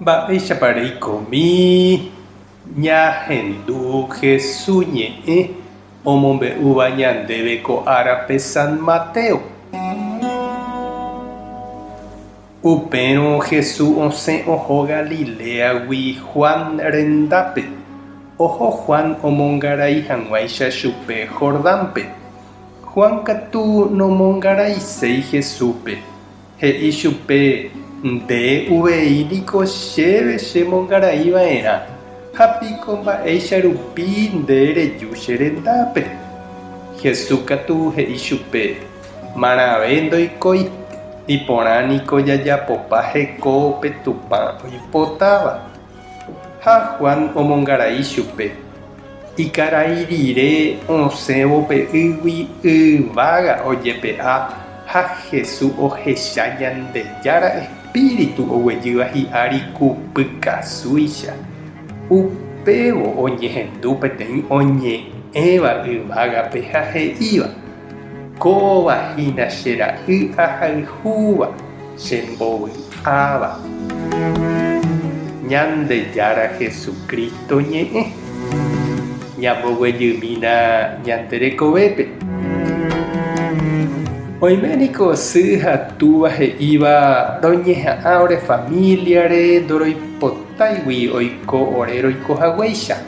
Mba'éichapa reikomi ñahendu Jesús ñe'ẽ omombe'úva ñandéve ko árape San Mateo? Upérõ Jesús osẽ oho Galiléagui Juan rendápe. Oho Juan omongarai hag̃uáicha chupe Jordánpe. Juan katu nomongaraiséi Jesúspe. He'i chupe, Nde uvei niko chéve che mongarai va'erã, ha piko mba'éicha rupi nde reju che rendápe? Jesús katu he'i chupe, Marãve ndoikói, iporã niko jajapopa heko pe Tupã oipotáva. Ha Juan omongarai chupe. Ikarai rire osẽvo pe ýgui yvága ojepe'a ha Jesús ohecha Ñandejára espíritu oguejýva hi'ári ku pykasúicha. Upévo oñehendu peteĩ oñe'ẽva yvágape ha he'íva, Kóva hína che ra'y ahayhúva, chembovy'áva. Ñandejára Jesucristo ñe'ẽ. Ñamboguejymína ñande rekovépe. Oime niko sy ha túva he'íva roñeha'ã ore familia-re ndoroipotáigui oiko ore roiko haguéicha.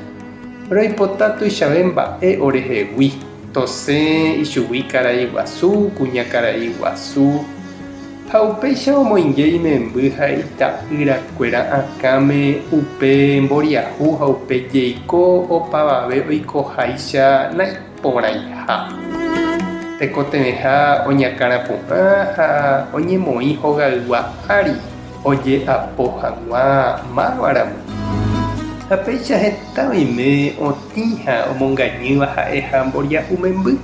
Roipota tuichave mba'e orehegui, tosẽ ichugui karai guasu, kuña karai guasu. Ha upéicha omoinge imemby ha ita'ýra kuéra akãme upe mboriahu ha upe jeiko opavave oikoháicha naiporãiha. Tekotevẽha oñakãrapu'ã ha oñemoĩ hogaygua ári oje'apo hag̃ua mávaramo. Ha péicha heta oime otĩ ha omongañýva ha'eha mboriahu memby.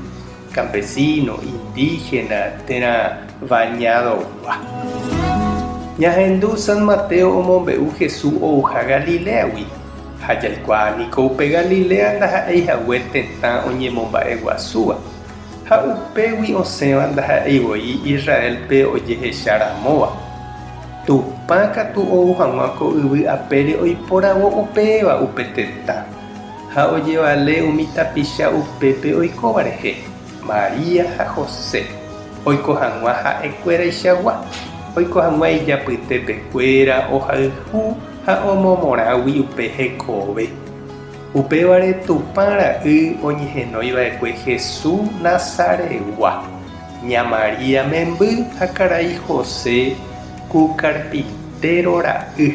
Campesino, indígena térã bañado-gua. Ñahendu San Mateo omombe'u Jesús ouha Galiléagui, ha jaikuaa niko upe Galilea ndaha'éi hague tetã oñemomba'eguasúva, ha upégui osẽva ndaha'éi voi Israélpe ojehecha ramóva. Tupã katu ou hag̃ua ko yvy apére oiporavo upéva upe tetã. Ha ojevale umi tapicha upépe oikóva rehe, María ha José, oiko hag̃ua ha'ekueraichagua, oiko hag̃ua ijapytepekuéra ohayhu ha omomorãgui upe hekove. Upévare Tupã Ra'y oñehenói va'ekue Jesús Nazaretgua, ña María memby ha karai José ku karpintéro ra'y.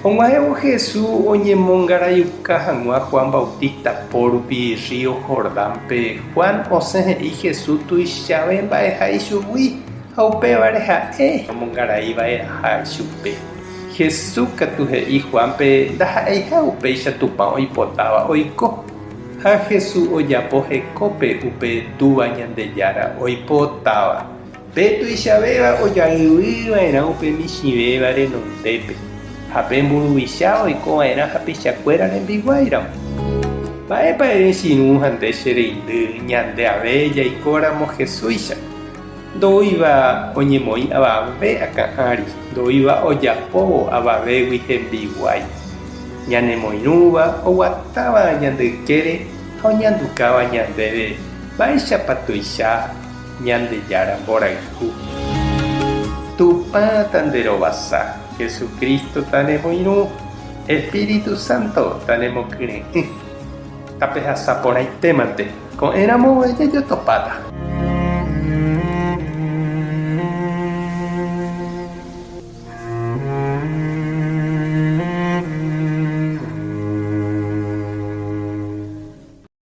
Og̃uahẽvo Jesús oñemongaraiuka hag̃ua Juan Bautista po rupi rrío Jordánpe, Juan osẽ he'i Jesús tuichave mba'eha ichugui ha upévare ha'e omongarai va'erãha ichupe. Jesús katu he'i Juánpe ndaha'eiha upéicha Tupã oipotáva oiko. Ha Jesús ojapo hekópe upe Túva Ñandejára oipotáva. Pe tuichavéva ojayvy va'erã upe michĩvéva renondépe, ha pe mburuvicha oiko va'erã hapichakuéra rembiguáiramo. Mba'épa ere che irũ ha nde che reindy ñande ave jaikóramo Jesúicha? Ndoúiva oñemoĩ avave akã ári, ndoúiva ojapóvo avavégui hembiguái. Ñanemoirũva oguatáva ñande ykére ha oñandukáva ñandéve mba'éichapa tuicha Ñandejára mborayhu. Tupã tanderovasa, Jesucristo tanemoirũ, Espíritu Santo tanemokyre'ỹ. Tapehasa porãitémante, ko'ẽramo jajotopáta.